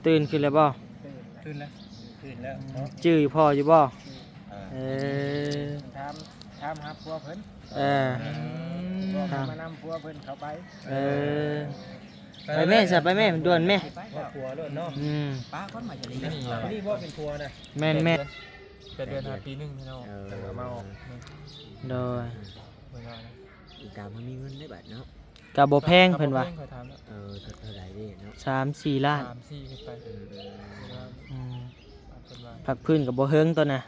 ຕື່ນຂຶ້ນແລ້ວບໍ່? ຕື່ນແລ້ວ ຕື່ນແລ້ວເນາະ. ຈື່ພໍ່ຢູ່ບໍ່? ເອີ ຖາມ ຖາມຫາຜົວເພິ່ນ. ເອີ ມານຳຜົວເພິ່ນເຂົ້າໄປ. ເອີ ໄປແມ່ຊະ ໄປແມ່ ມັນດ່ວນແມ່. ວ່າຜົວໂລດເນາະ. ອືມ ປ້າຄົນໃໝ່ຈະໄດ້ຍິນ. ນີ້ບໍ່ເປັນຜົວນະ. ແມ່ນໆ ແປດເດືອນ ແປດເດືອນ ຫາປີໜຶ່ງພີ່ນ້ອງ. ເອີ ເພິ່ນກໍມາອອກ. ໂດຍ ເພິ່ນວ່ານະ. ອີກາ ມັນມີເງິນໄດ້ບາດເນາະ. ກໍບໍ່ແພງເພິ່ນວ່າ. ເອີ ເທົ່າໃດເດ້ເນາະ? ສາມສີ່ລ້ານ ສາມສີ່ຂຶ້ນໄປ. ອືມ ເພິ່ນວ່າ ພັກພື້ນກໍບໍ່ເຮິງຕົວນະ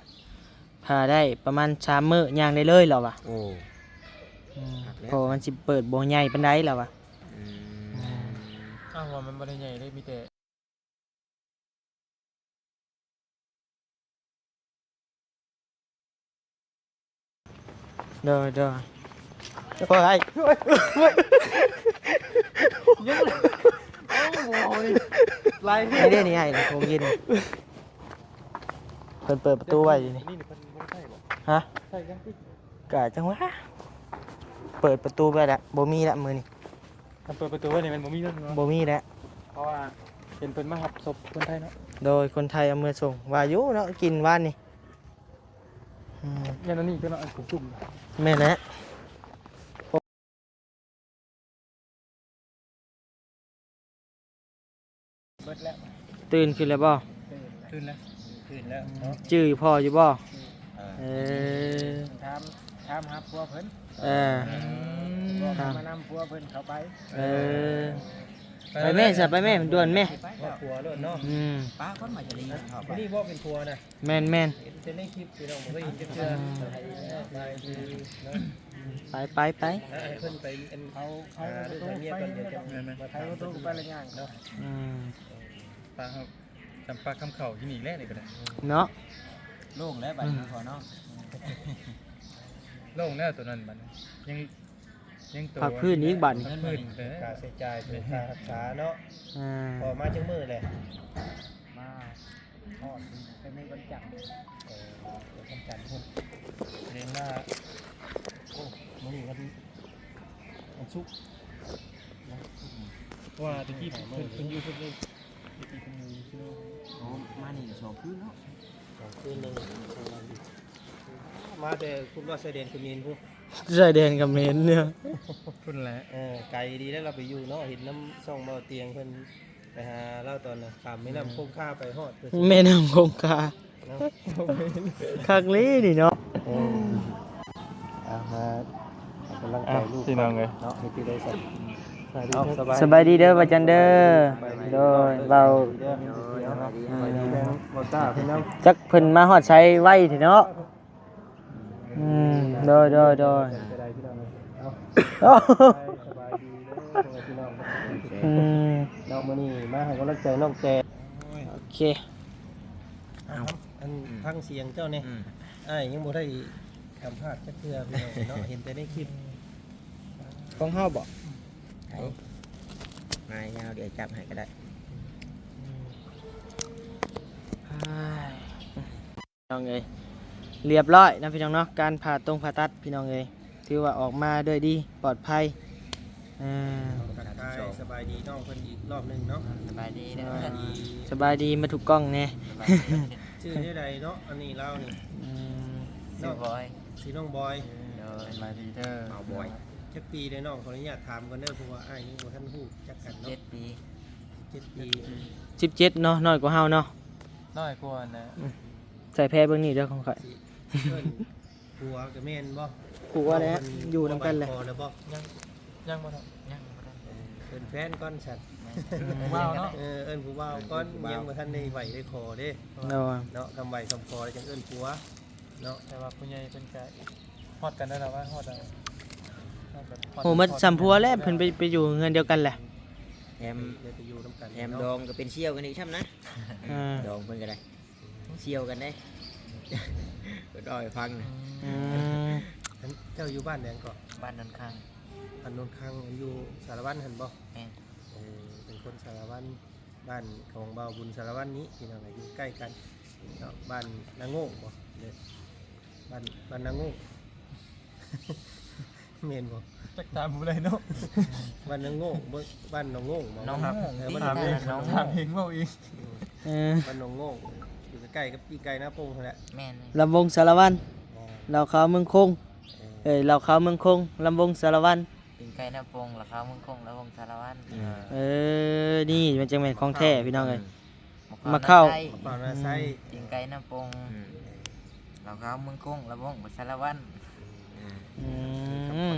ຖ້າໄດ້ປະມານສາມມື້ຍ່າງໄດ້ເລີຍລາວວ່າ. ໂອ້ ອືມ ເພາະວ່າມັນຊິເປີດບໍ່ໃຫຍ່ປານໃດລາວວ່າ. ອືມ ອືມ ອ້າວ ວ່າມັນບໍ່ໄດ້ໃຫຍ່ເດ້ ມີແຕ່ ໂດຍ ໂດຍ ໂອ້ຍ ຍັງ ໂອ້ຍ ຫຼາຍແຮງ. ນີ້ເດ້ ນີ້ ໄອ້ໂຮງເຢັນ ເພິ່ນເປີດປະຕູໄວ້ຢູ່ນີ້. ນີ້ເພິ່ນບໍ່ໄດ້ໃຊ້ບໍ່? ຮະ? ໃຊ້ຍັງຕິ? ກະຈັ່ງຫວະ ເປີດປະຕູໄວ້ລະ ບໍ່ມີລະມື້ນີ້. ຄັນເປີດປະຕູໄວ້ນີ້ແມ່ນບໍ່ມີເນາະ? ບໍ່ມີແຫຼະ ເພາະວ່າເຫັນເພິ່ນມາຮັບສົບຄົນໄທເນາະ. ໂດຍ ຄົນໄທເອົາເມືອສົ່ງ ວ່າຢູ່ເນາະ ກິນວານນີ້. ອືມ ແມ່ນອັນນີ້ຕົວເນາະ ອັນກຸ້ມໆ. ແມ່ນແຫຼະ. ຕື່ນຂຶ້ນແລ້ວບໍ່? ຕື່ນແລ້ວ ຕື່ນແລ້ວເນາະ. ຈື່ພໍ່ຢູ່ບໍ່? ເອີ ຖາມ ຖາມຫາຜົວເພິ່ນ. ເອີ ມານຳຜົວເພິ່ນເຂົ້າໄປ. ເອີ ໄປແມ່ຊະ ໄປແມ່ ມັນດ່ວນແມ່. ວ່າຜົວໂລດເນາະ. ອືມ ປ້າຄົນໃໝ່ຈະໄດ້ຍິນ. ນີ້ບໍ່ເປັນຜົວນະ. ແມ່ນໆ ເຫັນແຕ່ໃນຄລິບພີ່ນ້ອງ ບໍ່ເຄີຍເຫັນຈັກເທື່ອ. ອືມ ໄປ ໄປ ໄປ ເອີ ໃຫ້ເພິ່ນໄປ ອັນ ເຂົາ ເຂົາ ຫາລູກຫາເມຍກ່ອນ ດຽວຈະມາຖາມເພິ່ນ. ໄປແລ້ວຍ່າງເນາະ. ອືມ ປາເຮົາ ຈຳປາຄຳເຂົ້າຢູ່ນີ້ແຫຼະ ນີ້ກໍໄດ້ເນາະ. ໂລ່ງແລ້ວບາດນີ້ ອືມ ເນາະ ໂລ່ງແລ້ວຕົວນັ້ນບາດນີ້ ຍັງ ຍັງໂຕ ພັກພື້ນອີກບາດນີ້ ພັກພື້ນ ຄ່າໃຊ້ຈ່າຍ ຄ່າຮັກສາເນາະ. ອືມ ພໍມາຈັກມື້ແຫຼະ? ມາຮອດ ໄປມື້ວັນຈັນ. ເອີ ວັນຈັນພຸ້ນ ເດີນມາ. ໂອ້ ມື້ນີ້ວັນ ວັນສຸກເນາະ. ເພາະວ່າແຕ່ກີ້ເພິ່ນ ເພິ່ນຢູ່ພຸ້ນເດ້. ແຕ່ກີ້ເພິ່ນຢູ່ທີ່ໂນ່ນ. ໂອ້ ມານີ້ສອງຄືນເນາະ. ສອງຄືນເລີຍ ມາແຕ່ພຸ້ນບໍ່ ຊາຍແດນຂະເໝນພຸ້ນ. ຊາຍແດນຂະເໝນເນາະ ພຸ້ນແຫຼະ. ເອີ ໄກດີແລ້ວ ລາວໄປຢູ່ເນາະ. ເຫັນນຳຊ່ອງເບົາຕຽງເພິ່ນ ໄປຫາລາວຕອນນະ ຂ້າມແມ່ນ້ຳ ອືມ ຄົງຄາໄປຮອດ ແມ່ນ້ຳຄົງຄາເນາະ. ຄັກເລີຍນີ້ເນາະ. ເອີ ເອົາ ມາໃຫ້ກຳລັງໃຈລູກພີ່ນ້ອງເອີຍເນາະ. ເຮັດຈັ່ງໃດຊັ້ນ? ເອົາ ສະບາຍ ສະບາຍດີເດີ ປ້າຈັນເດີ. ໂດຍ ເວົ້າ ສະບາຍດີເດີ ສະບາຍດີເນາະ. ອືມ ເວົ້າຕ້າເພິ່ນນຳ ຈັກເພິ່ນມາຮອດໃສໄວແທ້ເນາະ. ອືມ ໂດຍ ໂດຍ ໂດຍ ເອົ້າ ສະບາຍດີເດີ ພໍ່ແມ່ພີ່ນ້ອງ. ອືມ ເນາະ ມື້ນີ້ມາໃຫ້ກຳລັງໃຈນ້ອງແຕ. ໂອເຄ ເອົາ ອັນ ອືມ ຟັງສຽງເຈົ້າແດ່. ອືມ ອ້າຍຍັງບໍ່ໄດ້ສຳພາດຈັກເທື່ອພີ່ນ້ອງເນາະ ເຫັນແຕ່ໃນຄລິບ. ຂອງເຮົາບໍ່? ໃຜ? ມາຍາວ ດຽວຈັບໃຫ້ກໍໄດ້. ອືມ ອ້າຍ ພີ່ນ້ອງເອີຍ ລຽບຮ້ອຍນະພີ່ນ້ອງເນາະ ການຜ່າຕົງຜ່າຕັດ ພີ່ນ້ອງເອີຍ ຖືວ່າອອກມາດ້ວຍດີປອດໄພ. ເອີ ທັກທາຍສະບາຍດີນ້ອງເພິ່ນອີກລອບໜຶ່ງເນາະ. ສະບາຍດີເດີ ສະບາຍດີ ສະບາຍດີມາທຸກກ້ອງແດ່. ສະບາຍດີ ຊື່ແນວໃດເນາະ ອັນນີ້ລາວນີ້? ອືມ ຊື່ບອຍ ຊື່ນ້ອງບອຍ. ໂດຍ ສະບາຍດີເດີ ບ່າວບອຍ. ຈັກປີແລ້ວນ້ອງ? ຂໍອະນຸຍາດຖາມກ່ອນເດີ ເພາະວ່າອ້າຍຍັງບໍ່ທັນຮູ້ຈັກກັນເນາະ. ສິບເຈັດປີ. ສິບເຈັດປີ ສິບເຈັດເນາະ ນ້ອຍກວ່າເຮົາເນາະ. ນ້ອຍກວ່ານະ. ອືມ ໃສ່ແພເບິ່ງນີ້ເດີຂອງຂ້ອຍ. ຊິເອີ້ນຜົວກໍແມ່ນບໍ່? ຜົວແຫຼະ ເພິ່ນຢູ່ນຳກັນແຫຼະ. ຜົວໄຫວ້ຂໍແລ້ວບໍ່? ຍັງ ຍັງບໍ່ທັນ ຍັງບໍ່ທັນ. ເອີ ເອີ້ນແຟນກ່ອນຊັ້ນ. ຜູ້ບ່າວເນາະ. ເອີ ເອີ້ນຜູ້ບ່າວກ່ອນ ຍັງບໍ່ທັນໄດ້ໄຫວ້ໄດ້ຂໍເດ້. ໂດຍ ເນາະ ຄຳໄຫວ້ຄຳຂໍແລ້ວຈັ່ງເອີ້ນຜົວເນາະ. ແຕ່ວ່າຜູ້ໃຫຍ່ເພິ່ນກໍຮອດກັນແລ້ວລະວ່າ ຮອດແລ້ວ ຮອດແລ້ວ. ໂອ້ ໝົດສ່ຳຜົວແລ້ວ ເພິ່ນໄປ ໄປຢູ່ເຮືອນດຽວກັນແຫຼະ. ແຖມ ໄດ້ໄປຢູ່ນຳກັນ ແຖມດອງກໍເປັນສ່ຽວກັນອີກຊ້ຳນະ. ອ່າ ດອງເພິ່ນກໍໄດ້ ສ່ຽວກັນເດ້ ເພິ່ນເວົ້າໃຫ້ຟັງນະ. ອືມ ເຈົ້າຢູ່ບ້ານຫຍັງເກາະ? ບ້ານໂນນຄັງ. ບ້ານໂນນຄັງ ຢູ່ສາລະວັນຫັ້ນບໍ່? ແມ່ນ. ເອີ ເປັນຄົນສາລະວັນ ບ້ານຂອງບ່າວບຸນສາລະວັນນີ້ ພີ່ນ້ອງ ຢູ່ໃກ້ກັນເນາະ. ບ້ານນາໂງ່ງບໍ່? ເດີ ບ້ານ ບ້ານນາໂງ່ງ. ແມ່ນບໍ່? ຈັກຖາມຜູ້ໃດເນາະ. ບ້ານໜອງໂງກບໍ່? ບ້ານໜອງໂງກບໍ່? ໜອງໂງກ ເອີ ບ້ານໜອງໂງກ ຖາມເອງເວົ້າເອງ. ເອີ ບ້ານໜອງໂງກ ຢູ່ໃກ້ໆກັບປີກໄກ່ນາປົງຫັ້ນແຫຼະ. ແມ່ນໆ ລຳວົງສາລະວັນ ແມ່ນ ເຫຼົ້າຂາວເມືອງຄົງ. ເອີ ເອີ ເຫຼົ້າຂາວເມືອງຄົງ ລຳວົງສາລະວັນ. ປີກໄກ່ນາປົງ ເຫຼົ້າຂາວເມືອງຄົງ ລຳວົງສາລະວັນ. ເອີ ເອີ ນີ້ມັນຈັ່ງແມ່ນຂອງແທ້ພີ່ນ້ອງເອີຍ. ໝາກເຂົ້າ ໝາກເຂົ້ານາໄຊ ໝາກເຂົ້ານາໄຊ ອືມ ປີ້ງໄກ່ນ້ຳປົງ ອືມ ເຫຼົ້າຂາວເມືອງຄົງ ລະວົງສາລະວັນ. ອືມ ອືມ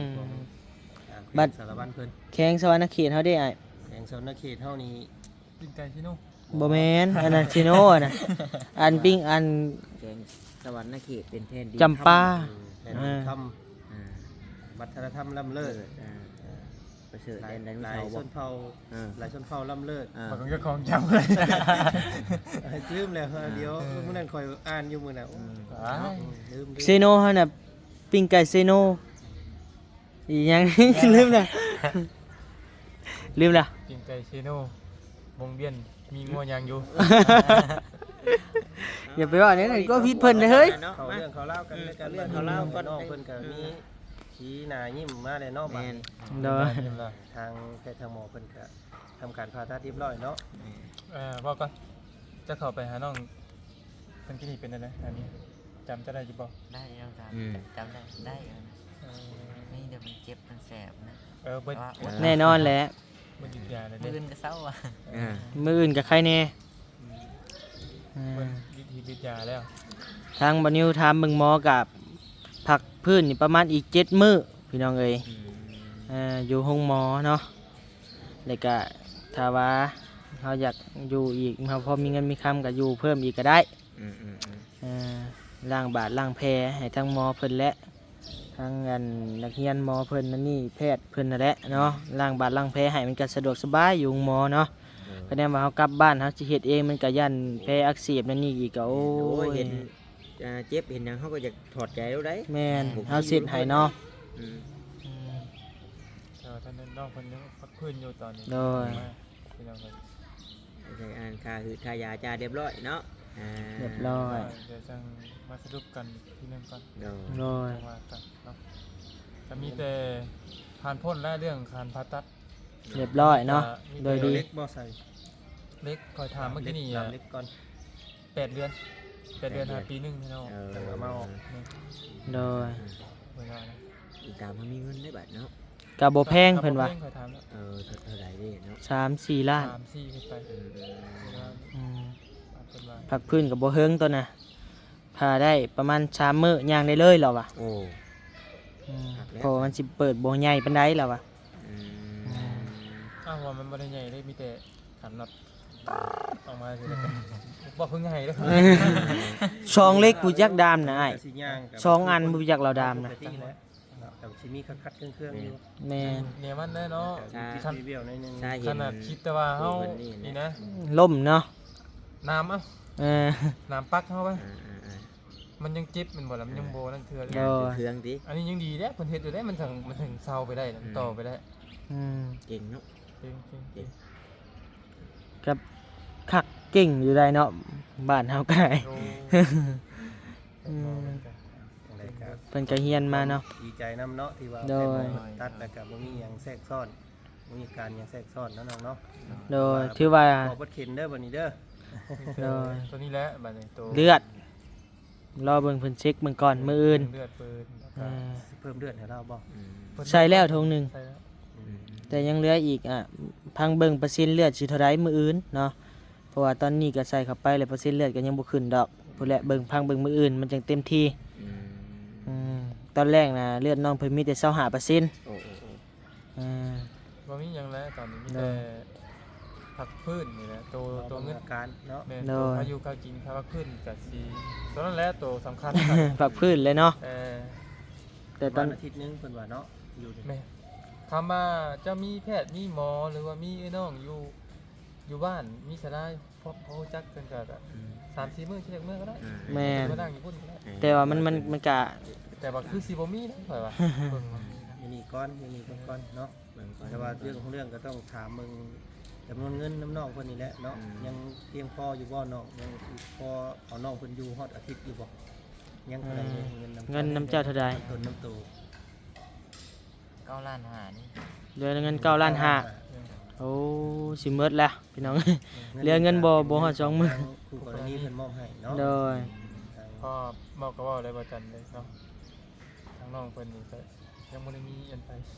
ອ່າ ບັດ ແຂວງສາລະວັນເພິ່ນ ແຂວງສະຫວັນນະເຂດເຮົາເດ້ອ້າຍ. ແຂວງສະຫວັນນະເຂດເຮົານີ້ ປີ້ງໄກ່ຊີໂນ ບໍ່ແມ່ນ ອັນນັ້ນຊີໂນ ອັນນັ້ນ ອັນປີ້ງ ອັນ ແຂວງສະຫວັນນະເຂດເປັນແຜ່ນດິນ ຈຳປາ ອືມ ແຜ່ນດິນຄຳ ອ່າ ວັດທະນະທຳລ້ຳເລີດ ເລີດ ອ່າ ປະເສີດແດນໄດໂນເສົາ ຫຼາຍຊົນເຜົ່າ ເອີ ຫຼາຍຊົນເຜົ່າລ້ຳເລີດ. ເອີ ມັນກໍຂອງຈຳເລີຍ ລືມແລ້ວ ເອີ ດຽວ ເອີ ມື້ນັ້ນຂ້ອຍອ່ານຢູ່ມື້ນັ້ນ ອືມ ເນາະ ລືມ ເຊໂນຫັ້ນນະ ປີ້ງໄກ່ເຊໂນ ອີຫຍັງ ລືມແລ້ວ ລືມແລ້ວ ປີ້ງໄກ່ເຊໂນ ວົງວຽນ ມີງົວຍ່າງຢູ່. ຢ່າໄປເວົ້າແນວນັ້ນ ກໍຜິດເພິ່ນເດ້ເຮີ້ຍ. ເຂົ້າເລື່ອງເຂົ້າລາວກັນ ເອີ ເລື່ອງເຂົ້າລາວກ່ອນ ນ້ອງເພິ່ນກໍມີສີໜ້າຍິ້ມມາແລ້ວເນາະ ແມ່ນ ບາດນີ້ ໂດຍ ທາງແພດທາງໝໍເພິ່ນກໍທຳການຜ່າຕັດຮຽບຮ້ອຍເນາະ. ເອີ ເວົ້າກ່ອນ ຈະເຂົ້າໄປຫານ້ອງເພິ່ນກີ້ນີ້ເປັນຈັ່ງໃດ? ອັນນີ້ຈຳເຈົ້າໄດ້ຢູ່ບໍ່? ໄດ້ຢູ່ ອືມ ຈຳໄດ້ ໄດ້ຢູ່. ເອີ ມີແຕ່ມັນເຈັບມັນແສບນະ. ເອີ ເບິດ ແນ່ນອນແຫຼະ ເບິດຢາແລ້ວເດ້ ມື້ອື່ນກໍເຊົາ ເອີ ມື້ອື່ນກໍໄຄແນ່. ອືມ ເອີ ເບິດຢາແລ້ວ. ທາງບ່າວນິວຖາມເບິ່ງໝໍ ກໍພັກຟື້ນນີ້ປະມານອີກເຈັດມື້ພີ່ນ້ອງເອີຍ. ອືມ ເອີ ຢູ່ໂຮງໝໍເນາະ ແລ້ວກະຖ້າວ່າເຮົາຢາກຢູ່ອີກ ເຮົາພໍມີເງິນມີຄຳກໍຢູ່ເພີ່ມອີກກໍໄດ້. ອືມໆໆ ເອີ ລ້າງບາດລ້າງແຜໃຫ້ທັງໝໍເພິ່ນ ແລະ ທັງອັນນັກຮຽນໝໍເພິ່ນ ອັນນີ້ແພດເພິ່ນນັ້ນແຫຼະເນາະ ອືມ ລ້າງບາດລ້າງແຜໃຫ້ ມັນກໍສະດວກສະບາຍຢູ່ໂຮງໝໍເນາະ. ໂດຍ ຄະແນນວ່າເຮົາກັບບ້ານ ເຮົາຊິເຮັດເອງ ມັນກໍຢ້ານແຜອັກເສບນັ້ນນີ້ອີກ ກໍ ໂອ້ຍ ເຫັນ ອ່າ ເຈັບເຫັນຫຍັງ ເຮົາກໍຢາກຖອດໃຈໂລດໃດ໋. ແມ່ນ ເຮົາເຊັດໃຫ້ເນາະ. ອືມ ອືມ ແຕ່ວ່າທ່ານນ້ອງເພິ່ນຍັງພັກຟື້ນຢູ່ຕອນນີ້. ໂດຍ ມາ ພີ່ນ້ອງເພິ່ນ ໃຫ້ອ່ານຄ່າຮືດຄ່າຢາຈ່າຍຮຽບຮ້ອຍເນາະ. ອ່າ ຮຽບຮ້ອຍ ດຽວຈັ່ງມາສະຫຼຸບກັນທີໜຶ່ງກ່ອນ. ໂດຍ ໂດຍ ຈັ່ງວ່າກັນເນາະ. ກໍມີແຕ່ຜ່ານພົ້ນແລ້ວເລື່ອງການຜ່າຕັດ ຮຽບຮ້ອຍເນາະ. ໂດຍດີ ເຫຼັກບໍ່ໃສ່ ເຫຼັກ ຂ້ອຍຖາມເມື່ອກີ້ນີ້ ເຫຼັກກ່ອນ ແປດເດືອນ ແປດເດືອນຫາປີໜຶ່ງພີ່ນ້ອງ. ເອີ ຈັ່ງວ່າມາອອກ. ໂດຍ ເວລານະ ອີກຕາມເຮົາມີເງິນໄດ້ບາດເນາະ ກໍບໍ່ແພງເພິ່ນວ່າ. ເອີ ເທົ່າໃດເດ້ເນາະ? ສາມສີ່ລ້ານ ສາມສີ່ຂຶ້ນໄປ. ອືມ ອືມ ເພິ່ນວ່າ ພັກຟື້ນກໍບໍ່ເຮິງຕົວນະ ຖ້າໄດ້ປະມານສາມມື້ຍ່າງໄດ້ເລີຍລາວວ່າ. ໂອ້ ອືມ ຄັກແລ້ວ ເພາະວ່າມັນຊິເປີດບໍ່ໃຫຍ່ປານໃດລາວວ່າ. ອືມ ອືມ ອ້າວ ວ່າມັນບໍ່ໄດ້ໃຫຍ່ເດ້ ມີແຕ່ຂັນນັອດອອກມາຊື່ ອືມ ບໍ່ເພິ່ງໃຫຍ່ເດ້. ສອງເຫຼັກຜູ້ຈັກດາມນະອ້າຍ ສອງອັນຜູ້ຈັກລາວດາມນະ. ແຕ່ຊິມີຂັດໆເຄື່ອງໆຢູ່. ແມ່ນ ແນວມັນແຫຼະເນາະ. ຄັນ ຂະໜາດຄິດແຕ່ວ່າເຮົານີ້ນະ ລົ້ມເນາະ ໜາມ ເອີ ໜາມປັກເຮົາໄປ ມັນຍັງເຈັບແມ່ນບໍ່ລະ ມັນຍັງບໍ່ນັ້ນເທື່ອ. ເຄື່ອງຕິ ອັນນີ້ຍັງດີເດ້ ເພິ່ນເຮັດຢູ່ເດ້ ມັນເຖິງ ມັນເຖິງເຊົາໄປໄດ້ ມັນຕໍ່ໄປໄດ້. ອືມ ເກັ່ງເນາະ ເກັ່ງໆ ກັບຄັກເກັ່ງຢູ່ໄດ໋ເນາະ ບ້ານເຮົາກໍໄດ້. ໂອ້ ອືມ ຈັ່ງໃດກໍ ເພິ່ນກໍຮຽນມາເນາະ ດີໃຈນຳເນາະ ທີ່ວ່າ ໂດຍ ແພດໝໍຕັດ ແລ້ວກໍບໍ່ມີຫຍັງແຊກຊ້ອນ ບໍ່ມີການຫຍັງແຊກຊ້ອນເນາະນ້ອງເນາະ. ໂດຍ ຖືວ່າ ບໍ່ເປັນເຂັນເດີບັດນີ້ເດີ. ໂດຍ ໂຕນີ້ແຫຼະບັດນີ້ ໂຕເລືອດ ລໍເບິ່ງເພິ່ນເຊັກເບິ່ງກ່ອນ ມື້ອື່ນ ເລືອດເພິ່ນ ແລ້ວກໍ ເອີ ຊິເພີ່ມເລືອດໃຫ້ລາວບໍ່? ອືມ ໃສ່ແລ້ວຖົງໜຶ່ງ ໃສ່ແລ້ວ ອືມ ແຕ່ຍັງເຫຼືອອີກ ອ່າ ຟັງເບິ່ງເປີເຊັນເລືອດຊິເທົ່າໃດມື້ອື່ນເນາະ. ເພາະວ່າຕອນນີ້ກໍໃສ່ເຂົ້າໄປແລ້ວ ເປີເຊັນເລືອດກໍຍັງບໍ່ຂຶ້ນດອກ. ພຸ້ນແຫຼະ ເບິ່ງ ຟັງເບິ່ງມື້ອື່ນມັນຈັ່ງເຕັມທີ່. ອືມ ອືມ ຕອນແລກນະ ເລືອດນ້ອງເພິ່ນມີແຕ່ຊາວຫ້າເປີເຊັນ. ໂອ້ ໂອ້ ໂອ້ ອ່າ ບໍ່ມີຫຍັງແລ້ວ ຕອນນີ້ມີແຕ່ ໂດຍ ພັກຟື້ນນີ້ແຫຼະ ໂຕ ໂຕເງິນ ອາການເນາະ. ແມ່ນ ໂດຍ ໂຕຄ່າຢູ່ຄ່າກິນ ຄ່າພັກຟື້ນກໍຊິ ໂຕນັ້ນແຫຼະໂຕສຳຄັນ ພັກຟື້ນເລີຍເນາະ. ເອີ ແຕ່ຕອນ ອາທິດໜຶ່ງເພິ່ນວ່າເນາະ ຢູ່ນີ້ ແມ່ນ ຖາມວ່າເຈົ້າມີແພດ ມີໝໍ ຫຼືວ່າມີເອື້ອຍນ້ອງຢູ່ ຢູ່ບ້ານ ມີສະລາ ພໍ ພໍຮູ້ຈັກເພິ່ນກໍ ອືມ ສາມສີ່ມື້ ຊິໄດ້ເມືອກໍໄດ້. ອ່າ ແມ່ນ ມານັ່ງຢູ່ພຸ້ນກໍໄດ້. ແຕ່ວ່າມັນ ມັນ ມັນກະ ແຕ່ວ່າຄືຊິບໍ່ມີນະ ຂ້ອຍວ່າ ເບິ່ງວ່າມີນະ ຢູ່ນີ້ກ່ອນ ຢູ່ນີ້ເບິ່ງກ່ອນເນາະ ເບິ່ງກ່ອນ. ແຕ່ວ່າເລື່ອງຂອງເລື່ອງກໍຕ້ອງຖາມເບິ່ງຈຳນວນເງິນນຳນ້ອງເພິ່ນນີ້ແຫຼະເນາະ. ອືມ ຍັງພຽງພໍຢູ່ບໍ່ນ້ອງ? ຍັງພໍເອົານ້ອງເພິ່ນຢູ່ຮອດອາທິດຢູ່ບໍ່? ຍັງເທົ່າໃດເດ້ ອືມ ເງິນນຳ ເງິນນຳເຈົ້າເທົ່າໃດ? ຕົ້ນນຳໂຕ ເກົ້າລ້ານຫ້ານີ້ ເຫຼືອເງິນເກົ້າລ້ານຫ້າ. ໂອ້ ຊິໝົດແລ້ວພີ່ນ້ອງ ເຫຼືອເງິນບໍ່ ບໍ່ຮອດສອງໝື່ນ ທາງຄູ່ກໍລະນີເພິ່ນມອບໃຫ້ເນາະ. ໂດຍ ກໍເວົ້າກໍເວົ້າໄດ້ບໍ່ຈັນເລີຍເນາະ ທາງນ້ອງເພິ່ນນີ້ກໍຍັງບໍ່ໄດ້ມີອັນໄປ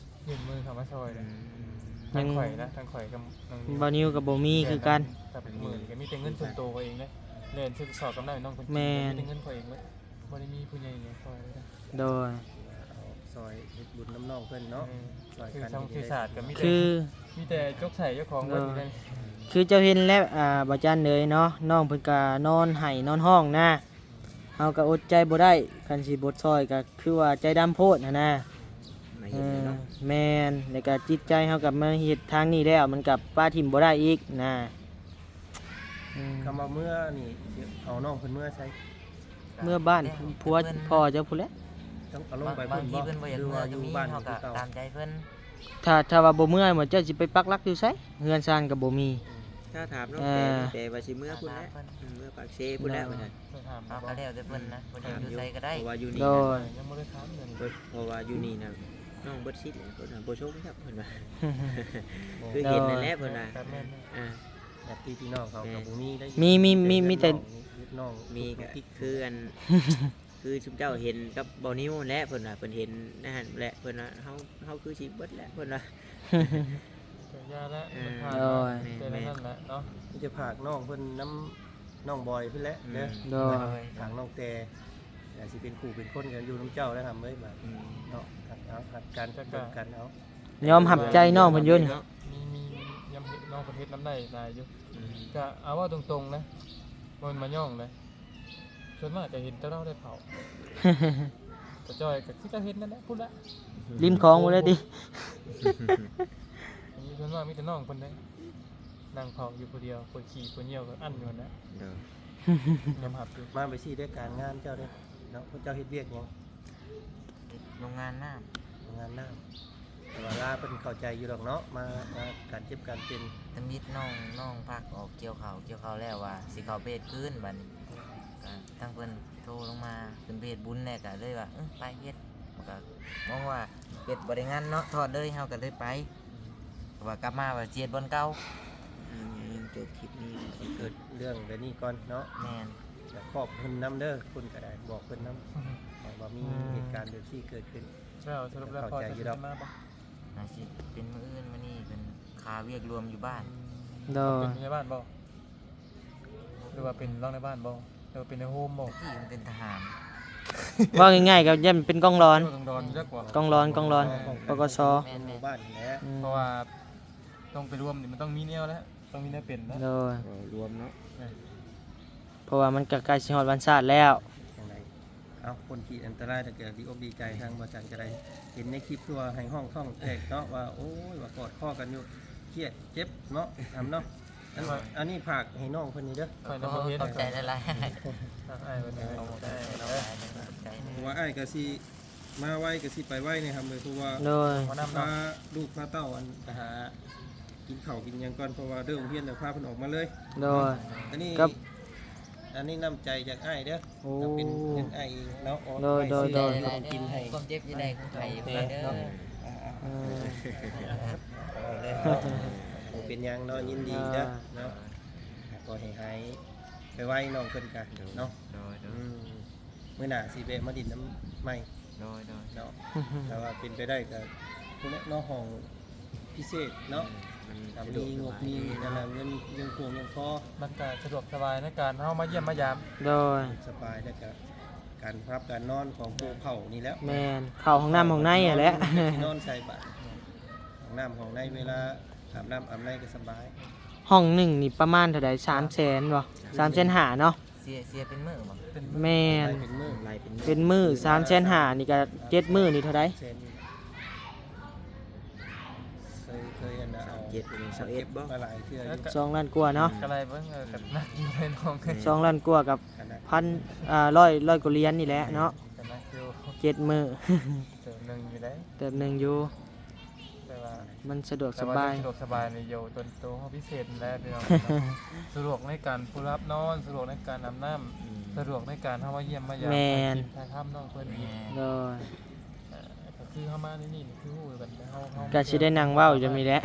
ຍື່ນມືເຂົ້າມາຊ່ອຍເລີຍ. ອືມ ທາງຂ້ອຍນະ ທາງຂ້ອຍກັບນ້ອງນິວ ບ່າວນິວກໍບໍ່ມີຄືກັນ ແຕ່ມື້ນີ້ກໍມີແຕ່ເງິນສ່ວນໂຕຂ້ອຍເອງເດ້ ແລ່ນຊື້ສອບກັບນ້ຳໃຫ້ນ້ອງເພິ່ນກິນ ແມ່ນ ມີແຕ່ເງິນຂ້ອຍເອງເບິດ ບໍ່ໄດ້ມີຜູ້ໃຫຍ່ຫຍັງຊ່ອຍເລີຍ. ໂດຍ ເອົາຊ່ອຍເຮັດບຸນນຳນ້ອງເພິ່ນເນາະ. ອືມ ຊ່ອຍກັນ ຊື່ສາດກໍມີແຕ່ ຄື ມີແຕ່ຈົກໃສ່ເຈົ້າຂອງເບິດ. ໂດຍ ນີ້ ຄືເຈົ້າເຫັນແລ້ວ ອ່າ ບ່າວຈັນເອີຍເນາະ ນ້ອງເພິ່ນກໍນອນໄຫ້ນອນຮ້ອງນະ ເຮົາກໍອົດໃຈບໍ່ໄດ້ ຄັນຊິບໍ່ຊ່ອຍກໍຄືວ່າໃຈດຳໂພດຫັ້ນນະ. ມາເຮັດແລ້ວເນາະ ເອີ ແມ່ນ ແລ້ວກໍຈິດໃຈເຮົາກໍມາເຮັດທາງນີ້ແລ້ວ ມັນກໍປະຖິ້ມບໍ່ໄດ້ອີກນະ. ອືມ ຄຳວ່າເມືອນີ້ ເອົານ້ອງເພິ່ນເມືອໃສ? ເມືອບ້ານ ແຕ່ ຜົວ ເພິ່ນ ພໍ່ເຈົ້າພຸ້ນແຫຼະ ຕ້ອງເອົາລົງໄປພຸ້ນບໍ່ ບາງທີເພິ່ນບໍ່ຢາກເມືອກໍມີ ຫຼືວ່າຢູ່ບ້ານ ເຮົາກໍ ຄືເກົ່າ ຕາມໃຈເພິ່ນ. ຖ້າ ຖ້າວ່າບໍ່ເມືອ ເຈົ້າຊິໄປປັກຫຼັກຢູ່ໃສ? ເຮືອນຊານກໍບໍ່ມີ. ຖ້າຖາມນ້ອງແຕ່ ເອີ ນ້ອງແຕ່ວ່າຊິເມືອພຸ້ນແຫຼະ ອືມ ເມືອປາກເຊພຸ້ນແຫຼະ ເພິ່ນວ່າ. ເຮົາກໍແລ້ວແຕ່ເພິ່ນນະ ເພິ່ນຢູ່ໃສກໍໄດ້ ເພາະວ່າຢູ່ນີ້ ໂດຍ ຍັງບໍ່ໄດ້ຖາມເພິ່ນ ເພາະວ່າຢູ່ນີ້ນະ ນ້ອງເບິດສິດແລ້ວ ເພິ່ນວ່າບໍ່ຊົງຈັກ ເພິ່ນວ່າ ຄືເຫັນນັ້ນແຫຼະ ເພິ່ນວ່າ. ອ່າ ຍາດຕິພີ່ນ້ອງເຮົາກໍບໍ່ມີໄດ໋ ມີ ມີ ມີ ມີແຕ່ນ້ອງ ມີກໍຄືອັນ ຄືຊຸມເຈົ້າເຫັນກັບບ່າວນິວແຫຼະ ເພິ່ນວ່າ ເພິ່ນເຫັນໃນຫັ້ນແຫຼະ ເພິ່ນວ່າ ເຮົາ ເຮົາຄືຊິເບິດແຫຼະ ເພິ່ນວ່າ. ກໍຢ່າແຫຼະ ເອີ ມັນຜ່ານ ໂດຍ ມາ ແມ່ນ ແຕ່ນັ້ນແຫຼະເນາະ ມີແຕ່ຝາກນ້ອງເພິ່ນນຳນ້ອງບອຍພຸ້ນແຫຼະເດີ. ອືມ ໂດຍ ຝາກນ້ອງແຕ່ ກໍຊິເປັນຄູ່ເປັນຄົນກັນຢູ່ນຳເຈົ້າແລ້ວ ຫຳເອີຍ ບາດ ອືມ ເນາະ ຮັກເອົາ ຮັກກັນ ເບິ່ງກັນເອົາ. ຍອມຮັບໃຈນ້ອງເພິ່ນຢູ່ນີ້ ມີ ມີ ຍາມເຮັດ ນ້ອງເພິ່ນເຮັດນຳໄດ້ຫຼາຍຢູ່. ອືມ ກໍເອົາເວົ້າຕົງໆນະ ບໍ່ແມ່ນມາຍ້ອງນະ ສ່ວນມາກຈະເຫັນແຕ່ລາວໄດ້ເຜົາ ກະຈ່ອຍກະຄືເຈົ້າເຫັນນັ້ນແຫຼະ ພຸ້ນລະ ລິມຂອງພຸ້ນແຫຼະຕິ. ສ່ວນມາກມີແຕ່ນ້ອງເພິ່ນເດ້ ນັ່ງເຜົາຢູ່ຜູ້ດຽວ ປວດຂີ້ປວດຍ່ຽວກໍອັ້ນຢູ່ຫັ້ນແຫຼະ. ໂດຍ ຍອມຮັບຢູ່ ມາໄປຊີ້ເດ້ ການງານເຈົ້າເດ້ເນາະ ພວກເຈົ້າເຮັດວຽກຫຍັງ? ເຮັດໂຮງງານນ້ຳ ໂຮງງານນ້ຳ. ແຕ່ວ່າລາເພິ່ນເຂົ້າໃຈຢູ່ດອກເນາະ ມາ ມາການເຈັບການເປັນ. ທຳອິດນ້ອງ ນ້ອງພັກອອກກ່ຽວເຂົ້າ ກ່ຽວເຂົ້າແລ້ວວ່າຊິເຂົ້າໄປເຮັດຄືນ ບາດນີ້ກະທາງເພິ່ນໂທລົງມາ ເພິ່ນໄປເຮັດບຸນແດ່ ກະເລີຍວ່າ ເອີ ໄປເຮັດ. ມັນກະມອງວ່າເຮັດບໍ່ໄດ້ງານເນາະ ຖອດເລີຍ ເຮົາກະເລີຍໄປ ເພາະວ່າກັບມາວ່າຊິເຮັດບ່ອນເກົ່າ. ອືມ ຈົບຄລິບນີ້ຊິເກີດເລື່ອງແບບນີ້ກ່ອນເນາະ. ແມ່ນ ກະຂອບເພິ່ນນຳເດີ ເພິ່ນກະໄດ້ບອກເພິ່ນນຳ ວ່າມີເຫດການແບບຊີ້ເກີດຂຶ້ນ. ແລ້ວສະຫຼຸບແລ້ວ ເຂົາເຈົ້າຊິມາບໍ່? ໜ້າຊິເປັນມື້ອື່ນ ມື້ນີ້ເພິ່ນຄາວຽກລວມຢູ່ບ້ານ. ໂດຍ ເປັນພະຍາບານບໍ່ ຫຼືວ່າເປັນຮອງນາຍບ້ານບໍ່ ຫຼືວ່າເປັນນາຍໂຮມບໍ່? ຕະກີ້ມັນເປັນທະຫານ ເວົ້າງ່າຍໆກໍຢ້ານເປັນກອງຫຼອນ ກອງຫຼອນຈັກກວ່າ ກອງຫຼອນ ກອງຫຼອນ ປກສ. ແມ່ນໆ ບ້ານນີ້ແຫຼະ ອືມ ເພາະວ່າຕ້ອງໄປລວມນີ້ ມັນຕ້ອງມີແນວແຫຼະ ຕ້ອງມີແນວເປັນນະ. ໂດຍ ເອີ ລວມເນາະ ເອີ ເພາະວ່າມັນກໍໃກ້ຊິຮອດວັນຊາດແລ້ວ. ຈັ່ງໃດ ເອົາ ພົ້ນຂີດອັນຕະລາຍ ແລ້ວກໍດີອົກດີໃຈ ທາງບໍ່ຈັນກໍໄດ້ເຫັນໃນຄລິບ ຄືວ່າໃຫ້ຮ້ອງທ້ອງແຕກເນາະ ວ່າ ໂອ້ຍ ວ່າກອດຄໍກັນຢູ່ ຄຽດເຈັບເນາະ ອຳເນາະ. ອັນ ອັນນີ້ຝາກໃຫ້ນ້ອງເພິ່ນນີ້ເດີ ຂອບໃຈຫຼາຍໆ ອ້າຍເພິ່ນ ຂອບໃຈຫຼາຍໆ ເພາະວ່າອ້າຍກໍຊິມາໄວ ກໍຊິໄປໄວນີ້ ເພາະວ່າ ໂດຍ ພາລູກພາເຕົ້າ ອັນ ໄປຫາ ກິນເຂົ້າກິນຫຍັງກ່ອນ ເພາະວ່າເລີກໂຮງຮຽນແລ້ວ ພາເພິ່ນອອກມາເລີຍ. ໂດຍ ອັນນີ້ ອັນນີ້ນ້ຳໃຈຈາກອ້າຍເດີ. ໂອ້ ເປັນເງິນອ້າຍເອງເນາະ. ໂດຍ ໂດຍ ໂດຍ ເອົາຂະໜົມກິນໃຫ້ ຄວາມເຈັບຢູ່ໃນ ໃຫ້ເພິ່ນເດີ. ອ່າ ອ່າ ເອີ ບໍ່ເປັນຫຍັງເນາະ ຍິນດີເດີເນາະ ຂໍໃຫ້ຫາຍໄວໆ ນ້ອງເພິ່ນກະເນາະ. ໂດຍ ໂດຍ ອືມ ມື້ໜ້າຊິແວະມາຫຼິ້ນນຳໃໝ່. ໂດຍ ໂດຍ ເນາະ ຖ້າວ່າເປັນໄປໄດ້ກໍ ພຸ້ນແຫຼະເນາະ ຫ້ອງພິເສດເນາະ. ອືມ ມັນ ຖ້າມີງົບມີອັນນັ້ນ ເງິນຍັງພຽງຍັງພໍ ມັນກໍສະດວກສະບາຍໃນການເຮົາມາຢ້ຽມມາຢາມ. ໂດຍ ສະບາຍ ແລ້ວກໍການຮັບການນອນຂອງຜູ້ເຖົ້ານີ້ແຫຼະ. ແມ່ນ ເຂົ້າຫ້ອງນ້ຳຫ້ອງໃນຫັ້ນແຫຼະ ນອນໃສ່ບາດ ຫ້ອງນ້ຳຫ້ອງໃນ ເວລາອາບນ້ຳອາບໃນກໍສະບາຍ. ຫ້ອງໜຶ່ງນີ້ປະມານເທົ່າໃດ? ສາມແສນບໍ່? ສາມແສນຫ້າເນາະ. ເສຍ ເສຍເປັນມື້ບໍ່? ແມ່ນ ລາຍເປັນມື້ ລາຍເປັນມື້ ເປັນມື້ ສາມແສນຫ້າ ນີ້ກໍເຈັດມື້ນີ້ເທົ່າໃດ? ແສນ ເຄີຍ ເຄີຍອັນນ່າ ສາມເຈັດ ເປັນຊາວເອັດບໍ່? ກໍຫຼາຍເທື່ອຢູ່ ສອງລ້ານກວ່າເນາະ. ກໍໄລ່ເບິ່ງ ເອີ ກໍໜັກຢູ່ເລີຍນ້ອງ ສອງລ້ານກວ່າກັບ ອັນນ່າ ພັນ ອ່າ ຮ້ອຍ ຮ້ອຍກວ່າຫຼຽນນີ້ແຫຼະເນາະ. ກໍໜັກຢູ່ ເຈັດມື້ ເຕີບໜຶ່ງຢູ່ເດ້ ເຕີບໜຶ່ງຢູ່. ແຕ່ວ່າມັນສະດວກສະບາຍ ແຕ່ວ່າສະດວກສະບາຍໃນໂຍຕົນໂຕເຮົາພິເສດແລ້ວພີ່ນ້ອງເນາະ. ສະດວກໃນການຜູ້ຮັບນອນ ສະດວກໃນການອາບນ້ຳ ອືມ ສະດວກໃນການເຮົາມາຢ້ຽມມາຢາມ ແມ່ນ ຖ່າຍຄລິບຖ່າຍທຳນ້ອງເພິ່ນອີກ. ໂດຍ ເອີ ກໍຄື ຄືເຮົາມາໃນນີ້ນີ້ຄືຮູ້ກັນ ແຕ່ເຮົາ ເຮົາ ກໍຊິໄດ້ນັ່ງເວົ້າຢູ່ນີ້ແຫຼະ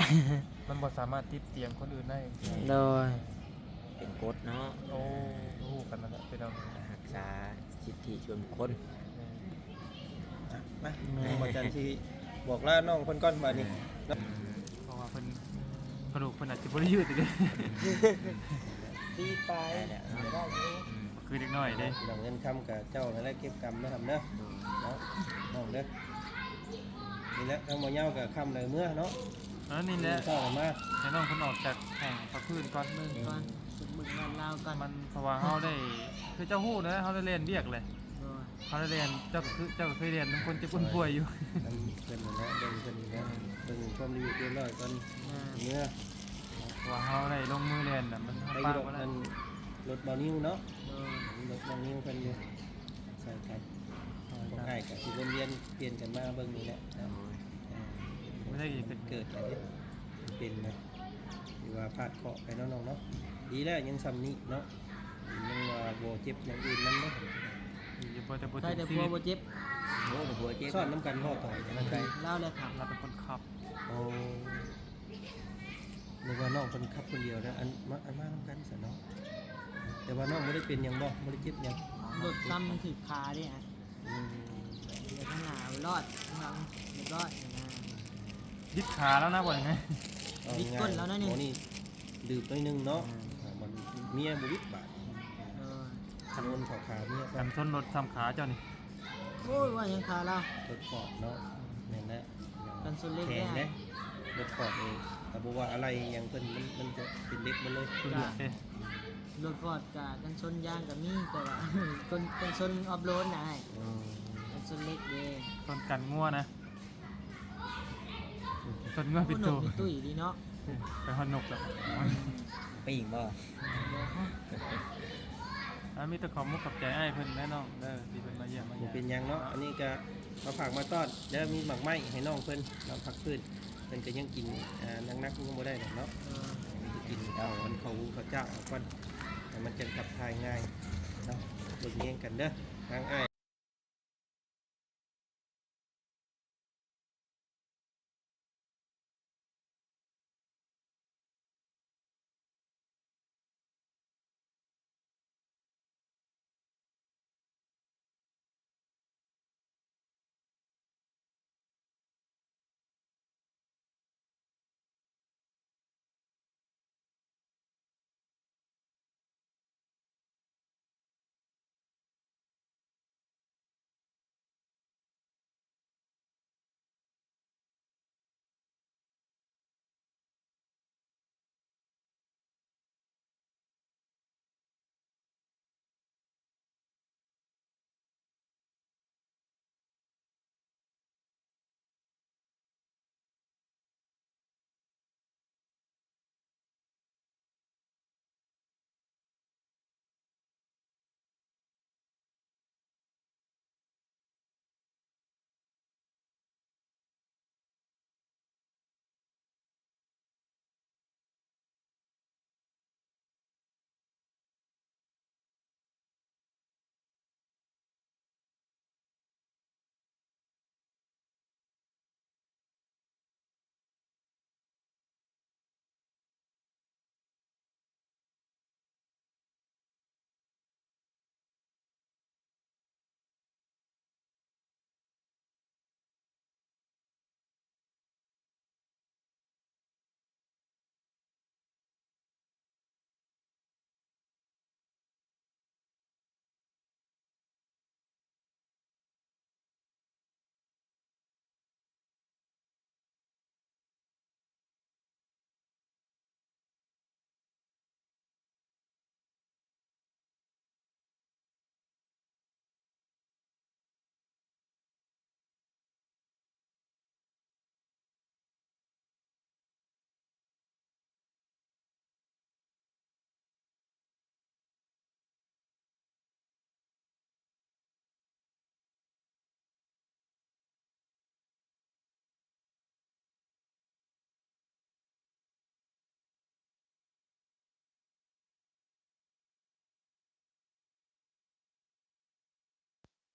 ມັນບໍ່ສາມາດຕິດຕຽງຄົນອື່ນໄດ້. ໂດຍ ເປັນກົດເນາະ. ໂອ້ ຮູ້ກັນນັ້ນແຫຼະພີ່ນ້ອງ ຮັກສາສິດທິສ່ວນບຸກຄົນ. ແມ່ນ ມາ ແມ່ນ ອາຈານຊິບອກລານ້ອງເພິ່ນກ່ອນບາດນີ້. ເອີ ເພາະວ່າເພິ່ນ ກະດູກເພິ່ນອາດຈະບໍ່ໄດ້ຍືດອີກເດ້ ປີປາຍ ໄດ້ແລ້ວເນາະ ກໍໄດ້ຢູ່. ອືມ ຄືເດັກນ້ອຍເດ້ ເລື່ອງເງິນຄຳກະເຈົ້ານັ້ນແຫຼະເກັບກຳເນາະ ຄຳເດີ ໂດຍ ເນາະ ນ້ອງເດີ. ນີ້ແຫຼະ ທາງໝໍເຍົາກໍຄ່ຳແລ້ວເມືອເນາະ. ເອີ ນີ້ແຫຼະ ເຊົ້າມາ ໃຫ້ນ້ອງເພິ່ນອອກຈາກຫ້ອງພັກພື້ນກ່ອນ ເບິ່ງກ່ອນ ອືມ ເບິ່ງບ້ານລາວກ່ອນ. ມັນ ເພາະວ່າເຮົາໄດ້ ຄືເຈົ້າຮູ້ນະ ເຮົາໄດ້ແລ່ນວຽກແຫຼະ. ໂດຍ ເຮົາໄດ້ແລ່ນ ເຈົ້າກໍຄື ເຈົ້າກໍເຄີຍແລ່ນນຳຄົນເຈັບຄົນປ່ວຍຢູ່ ນຳເພິ່ນນັ້ນແຫຼະ ເບິ່ງເພິ່ນນີ້ແຫຼະ ເບິ່ງຄວາມລະອຽດຮຽບຮ້ອຍກ່ອນ ເອີ ເມືອ. ເພາະວ່າເຮົາໄດ້ລົງມືແລ່ນນະ ມັນ ໄປຢູ່ດອກ ປະບໍ່ໄດ້ ອັນລົດເບົານິວເນາະ. ໂດຍ ລົດເບົານິວເພິ່ນຢູ່ ຊ່ອຍກັນ ພວກອ້າຍກໍຊິວົນວຽນປ່ຽນກັນມາເບິ່ງນີ້ແຫຼະເນາະ. ໂດຍ ເອີ ບໍ່ໄດ້ເກີດ ເກີດເດ້ ເປັນນະ ຖືວ່າພາດເຄາະໄປເນາະນ້ອງເນາະ. ດີແລ້ວຍັງຊ່ຳນີ້ເນາະ ຍັງວ່າບໍ່ເຈັບຢ່າງອື່ນນຳເນາະ. ຢູ່ບໍ່ ແຕ່ບໍ່ ໃສ່ແຕ່ຜົວບໍ່ເຈັບ. ໂອ້ ແຕ່ຜົວເຈັບ ຊ້ອນນຳກັນບໍ່ຕອນນັ້ນໄດ ລາວແຫຼະຂັບ ລາວເປັນຄົນຂັບ. ໂອ້ ນຶກວ່ານ້ອງເພິ່ນຂັບຄົນດຽວນະ ອັນມາ ອັນມານຳກັນຊັ້ນເນາະ. ແຕ່ວ່ານ້ອງບໍ່ໄດ້ເປັນຫຍັງບໍ່ ບໍ່ໄດ້ເຈັບຫຍັງ. ລົດຕຳຖືກຂາເດ້. ອືມ ເດີນທາງໜ້າລອດ ທາງຫຼັງລອດນະ ບິດຂາແລ້ວນະ ບໍ່ໄດ້ ບິດກົ້ນແລ້ວໜ້ອຍໜຶ່ງ. ໂອ້ ນີ້ດືບໜ້ອຍໜຶ່ງເນາະ. ອືມ ອ່າ ມັນເມຍບໍ່ບິດບາດ. ເອີ ໂຍນເຂົ້າຂາເມຍ ກັນຊົນລົດຊ່ຳຂາເຈົ້ານີ້. ໂອ້ຍ ວ່າຫຍັງຂາລາວ ລົດຟອດເນາະ. ແມ່ນແຫຼະ ກັນຊົນເຫຼັກ ແຂງເດ້ ເດ້ ລົດຟອດນີ້ ຖ້າບໍ່ວ່າອາໄຫຼ່ຫຍັງເພິ່ນ ມັນ ມັນຈະເປັນເຫຼັກໝົດເລີຍ. ເປັນເຫຼັກເດ້ ລົດຟອດກະກັນຊົນຢາງກະມີ ແຕ່ວ່າກັນ ກັນຊົນອອຟໂຣດນະອ້າຍ. ອືມ ກັນຊົນເຫຼັກເດ້ ຊົນກັນງົວນະ. ຊົນງົວເປັນໂຕ ໂອ້ ນົກເປັນຕຸ້ຍດີເນາະ. ໄປຮອດນົກແລ້ວ ປີ້ງບໍ່? ບໍ່ ອ່າ ມີແຕ່ຂອບມຸກຂອບໃຈອ້າຍເພິ່ນແລະນ້ອງເດີ ທີ່ເພິ່ນມາຢ້ຽມມາຢາມ. ບໍ່ເປັນຫຍັງເນາະ ອັນນີ້ກະມາຝາກມາຕ້ອນເດີ ມີໝາກໄມ້ໃຫ້ນ້ອງເພິ່ນນອນພັກຟື້ນ. ເພິ່ນກໍຍັງກິນ ອ່າ ໜັກໆ ຍັງບໍ່ໄດ້ດອກເນາະ. ເອີ ກິນເອົາອັນເຂົ້າຫຸງເຂົ້າເຈົ້າເອົາກ່ອນ ໃຫ້ມັນຈັ່ງຂັບຖ່າຍງ່າຍເນາະ. ເບິ່ງແຍງກັນເດີ ທາງອ້າຍ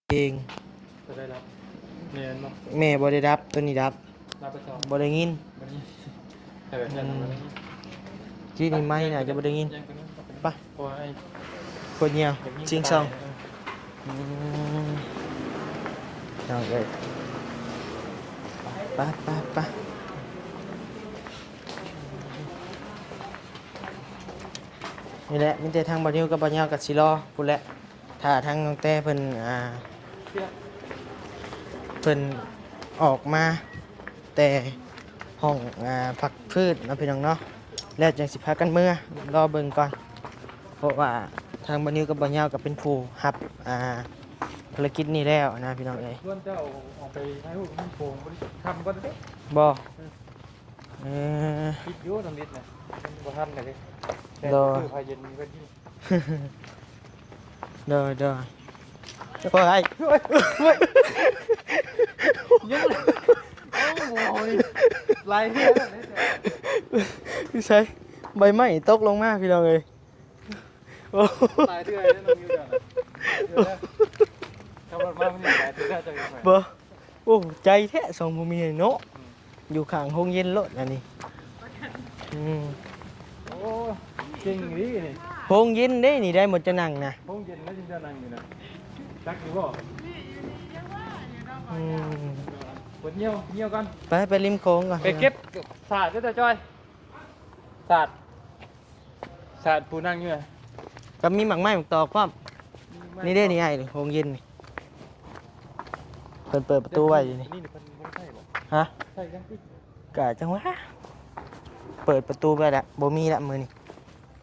ເອງ ເທົ່າໃດລະ? ແມ່ນບໍ່? ແມ່ບໍ່ໄດ້ດັບ ໂຕນີ້ດັບ ດັບໄປສອງ ບໍ່ໄດ້ຍິນ ບໍ່ໄດ້ຍິນ ແຕ່ແບບນັ້ນ ອືມ ບໍ່ໄດ້ຍິນ ຈີນີ້ໄມ້ໜ້າຈະບໍ່ໄດ້ຍິນ ຍັງໂຕນີ້ ໄປ ເພາະວ່າໄອ້ ຄົນຍຽວ ຊິງຊອງ ເອີ ອືມ ນ້ອງເອີຍ ໄປ ໄປ ໄປ ນີ້ແຫຼະ ມີແຕ່ທາງບ່າວນິວກັບບ່າວຍາວກໍຊິລໍພຸ້ນແຫຼະ ຖ້າທາງນ້ອງແຕ້ເພິ່ນ ອ່າ ເພິ່ນອອກມາແຕ່ຫ້ອງ ອ່າ ພັກຟື້ນເນາະ ພີ່ນ້ອງເນາະ ແລ້ວຈັ່ງຊິພາກັນເມືອ ລໍເບິ່ງກ່ອນ ເພາະວ່າທາງບ່າວນິວກັບບ່າວຍາວກໍເປັນຜູ້ຮັບ ອ່າ ພາລະກິດນີ້ແລ້ວນະ ພີ່ນ້ອງເອີຍ ຊວນເຈົ້າອອກໄປຖ່າຍຮູບນຳໂຂງ ບໍ່ໄດ້ຄ່ຳກ່ອນເດ້ ບໍ່? ເອີ ເອີ ຄິດຢູ່ນ້ຳລິດນະ ມັນບໍ່ທັນເລີຍ ແຕ່ ໂດຍ ຄືພາເຢັນເພິ່ນ ໂດຍ ໂດຍ ໂອ້ຍ ໂອ້ຍ ໂອ້ຍ ຍັງ ໂອ້ຍ ຫຼາຍເທື່ອແລ້ວ ໃສ ໃບໄມ້ຕົກລົງມາ ພີ່ນ້ອງເອີຍ ໂອ້ ຫຼາຍເທື່ອແລ້ວນ້ອງຢູ່ເຈົ້ານະ ຫຼາຍເທື່ອແລ້ວ ຂັບລົດມາມື້ນີ້ຫຼາຍເທື່ອແລ້ວ ເຈົ້າຢູ່ໃສ ບໍ່ ໂອ້ ໃຈແທ້ ສອງຜົວເມຍເນາະ ອືມ ຢູ່ຂ້າງໂຮງເຢັນໂລດອັນນີ້ ອືມ ໂອ້ ເກັ່ງອີ່ຫຼີນີ້ ໂຮງເຢັນເດ້ນີ້ ໄດ້ໝົດຈະນັ່ງນະ ໂຮງເຢັນແລ້ວຈຶ່ງຈະນັ່ງຢູ່ນະ ຈັກຢູ່ບໍ່? ອືມ ເປີດຍ່ຽວ ຍ່ຽວກ່ອນ ໄປ ໄປລິມໂຂງກ່ອນ ໄປເກັບສາດເດີເຈົ້າຈ້ອຍ ສາດ ສາດຜູ້ນັ່ງຢູ່ນະ ກໍມີໝາກໄມ້ໝາກຕອກພ້ອມ ມີໝາກ ນີ້ເດ້ນີ້ ໄອ້ໂຮງເຢັນນີ້ ເພິ່ນເປີດປະຕູໄວ້ຢູ່ນີ້ ນີ້ເພິ່ນບໍ່ໄດ້ໃຊ້ບໍ່? ຮະ? ໃຊ້ຍັງຕິ ກະຈັ່ງຫວະ ເປີດປະຕູໄວ້ລະ ບໍ່ມີລະມື້ນີ້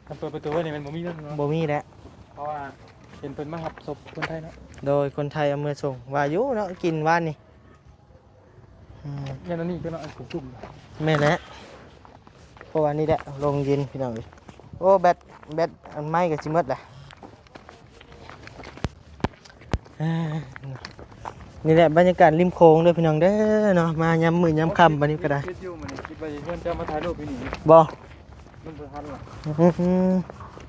ຄັນເປີດປະຕູໄວ້ນີ້ແມ່ນບໍ່ມີແລ້ວເນາະ ບໍ່ມີແລ້ວ ເພາະວ່າເຫັນເພິ່ນມາຮັບສົບຄົນໄທເນາະ ໂດຍ ຄົນໄທເອົາເມືອສົ່ງ ວ່າຢູ່ເນາະ ກິນວານນີ້ ອືມ ແມ່ນອັນນີ້ຕົວະເນາະ ອັນສຸມໆ ແມ່ນແຫຼະ ເພາະວ່ານີ້ແຫຼະ ໂຮງເຢັນ ພີ່ນ້ອງເອີຍ ໂອ້ ແບັດ ແບັດອັນໄມ້ກໍຊິໝົດແຫຼະ ອ່າ ນີ້ແຫຼະບັນຍາກາດລິມໂຂງເດີພີ່ນ້ອງເດີເນາະ ມາຍາມມື້ຍາມຄ່ຳບັດນີ້ກໍໄດ້ ຄິດຢູ່ມື້ນີ້ ຄິດວ່າຊິເຊີນເຈົ້າມາຖ່າຍຮູບຢູ່ນີ້ ບໍ່ ມັນບໍ່ທັນລະ ອືມ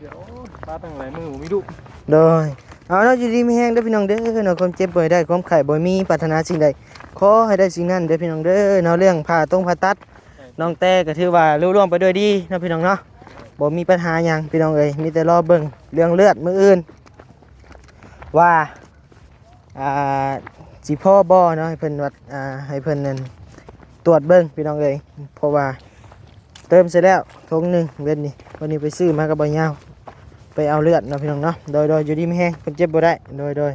ດຽວ ໂອ້ຍ ມາຕັ້ງຫຼາຍມື້ບໍ່ມີລູກ ໂດຍ ເອົາເນາະ ຢູ່ດີມີແຮງເດີພີ່ນ້ອງເດີເນາະ ຄວາມເຈັບບໍ່ໃຫ້ໄດ້ ຄວາມໄຂ້ບໍ່ໃຫ້ມີ ປາດຖະໜາສິ່ງໃດ ຂໍໃຫ້ໄດ້ສິ່ງນັ້ນເດີພີ່ນ້ອງເດີເນາະ ເລື່ອງຜ່າຕົງຜ່າຕັດ ນ້ອງແຕ້ກໍຖືວ່າລຸລ່ວງໄປດ້ວຍດີເນາະພີ່ນ້ອງເນາະ ບໍ່ມີບັນຫາຫຍັງພີ່ນ້ອງເອີຍ ມີແຕ່ລໍເບິ່ງເລື່ອງເລືອດມື້ອື່ນວ່າ ອ່າ ຊິພໍບໍ່ເນາະ ໃຫ້ເພິ່ນວັດ ອ່າ ໃຫ້ເພິ່ນນັ້ນຕວດເບິ່ງພີ່ນ້ອງເອີຍ ເພາະວ່າເຕີມໃສ່ແລ້ວຖົງໜຶ່ງເວັນນີ້ ວັນນີ້ໄປຊື້ມາກັບບ່າວຍາວ ໄປເອົາເລືອດເນາະພີ່ນ້ອງເນາະ ໂດຍ ໂດຍ ຢູ່ດີມີແຮງ ຄົນເຈັບບໍ່ໄດ້ ໂດຍ ໂດຍ.